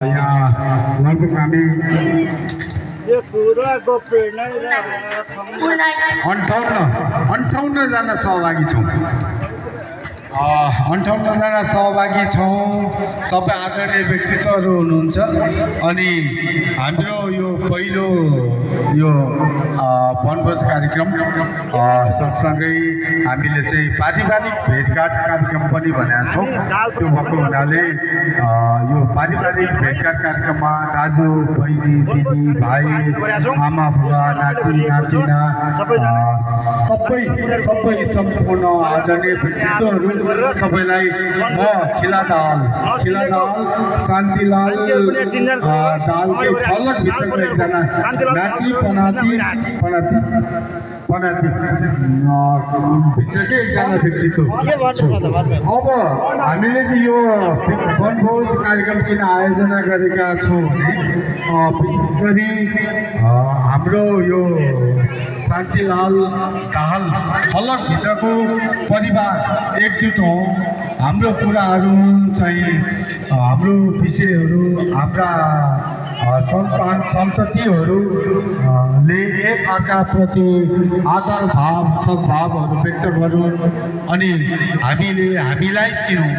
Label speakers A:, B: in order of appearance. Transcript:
A: यहाँ लगभग हामी 58 जना सहभागी छौँ। 58 जना सहभागी छौँ। सबै आदरणीय व्यक्तित्वहरू हुनुहुन्छ। अनि हाम्रो यो पहिलो यो वनभोज कार्यक्रम सँगसँगै हामीले चाहिँ पारिवारिक भेटघाट कार्यक्रम पनि भनेका छौँ। त्यो भएको हुनाले यो पारिवारिक भेटघाट कार्यक्रममा दाजु बहिनी दिदी भाइ आमा बुवा नाति नातिना सबै सम्पूर्ण आदरणीय व्यक्तित्वहरू सबैलाई म खिलादाल शान्तिलाल दालको फलकभित्रको एकजना नाति भित्रकै एकजना व्यक्तित्व। अब हामीले चाहिँ यो वनभोज कार्यक्रम किन आयोजना गरेका छौँ भने विशेष गरी हाम्रो यो शान्तिलाल दाहाल फलकभित्रको परिवार एकजुट हौँ। हाम्रो कुराहरू चाहिँ हाम्रो विषयहरू हाम्रा सन्तान सन्ततिहरूले एक अर्काप्रति आदर भाव सद्भावहरू व्यक्त गरून् अनि हामीलाई चिनौँ।